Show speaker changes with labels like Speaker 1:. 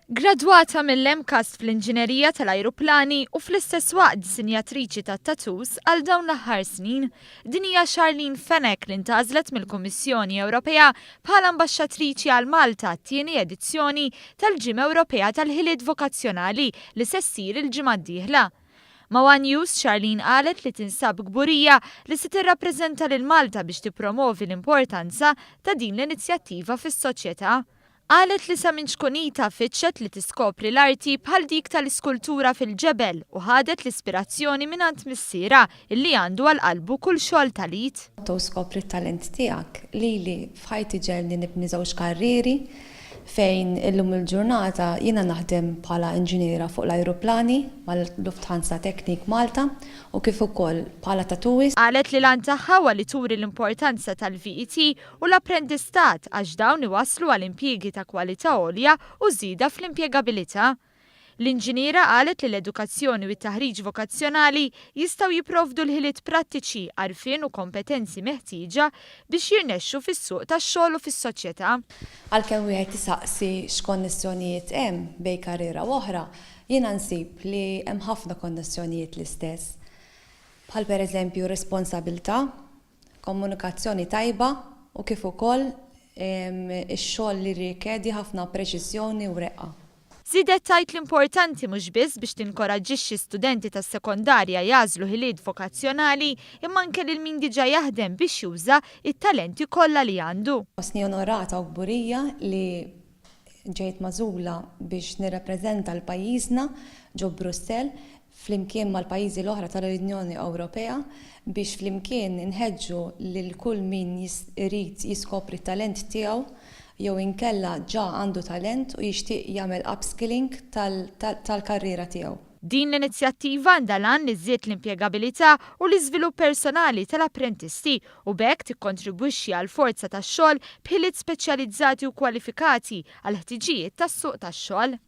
Speaker 1: Gradwata mill-MCAST fl-Inġinerija tal-Ajruplani u fl-istess waqt disinjatriċi tat-tattoos għal dawn l-aħħar snin, din hija Charlene Fenech li ntgħażlet mill-Kummissjoni Ewropea bħala Ambaxxatriċi għal Malta għat-tieni edizzjoni tal-Ġimgħa Ewropea tal-Ħiliet Vokazzjonali li se ssir il-ġimgħa d-dieħla. Ma' one News, Charlene qalet li tinsab kburija li se tirrappreżenta lil Malta biex tippromovi l-importanza ta' din l-inizjattiva fis-soċjetà. Qalet li sa minn ċkunitha fittxet li tiskopri l-arti bħal dik tal-iskultura fil-ġebel u ħadet l-ispirazzjoni mingħand missierha illi għandu għal qalbu kull xogħol tal-id.
Speaker 2: Motto Skopri t-talent tiegħek lili f'ħajti ġegħelni nibni żewġ karrieri fejn illum il-ġurnata jiena naħdem bħala inġiniera fuq l-ajruplani mal-Lufthansa Technik Malta u kif ukoll bħala tattooist.
Speaker 1: Qalet li l-għan tagħha huwa li turi l-importanza tal-VET u l-apprendistat għax dawn iwasslu għal impjiegi ta' kwalità għolja u żieda fl-impjegabilità. L-inġiniera qalet li l-edukazzjoni u t-taħriġ vokazzjonali jistgħu jipprovdu l-ħiliet prattiċi, għarfien u kompetenzi meħtieġa biex jirnexxu fis-suq tax-xogħol u fis-soċjetà.
Speaker 2: Għalkemm wieħed isaqsi x'konnessjonijiet hemm bejn karriera u oħra, jiena nsib li hemm ħafna konnessjonijiet l-istess. Bħal pereżempju responsabilità, komunikazzjoni tajba u kif ukoll ix-xogħol li jirrikjedi ħafna preċiżjoni u reqqa.
Speaker 1: Żiedet tgħid li importanti mhux biss biex tinkoraġġixxi studenti tas-sekondarja jagħżlu ħiliet vokazzjonali imma anke lil min diġà jaħdem biex juża t-talenti kollha li għandu.
Speaker 2: Nħossni onorata u kburija li ġejt magħżula biex nirrappreżenta 'l pajjiżna ġo Brussell flimkien mal-pajjiżi l-oħra tal-Unjoni Ewropea biex flimkien inħeġġu lil kull min irid jiskopri t-talent tiegħu jew inkella ġa għandu talent u jixtieq jagħmel upskilling tal-karriera tiegħu.
Speaker 1: Din l-inizjattiva għandha l-għan li żżied l-impjegabilità u l-iżvilupp personali tal-apprentisti u b'hekk tikkontribwixxi għal forza tax-xogħol b'ħiliet speċjalizzati u kwalifikati għall-ħtiġijiet tas-suq tax-xogħol.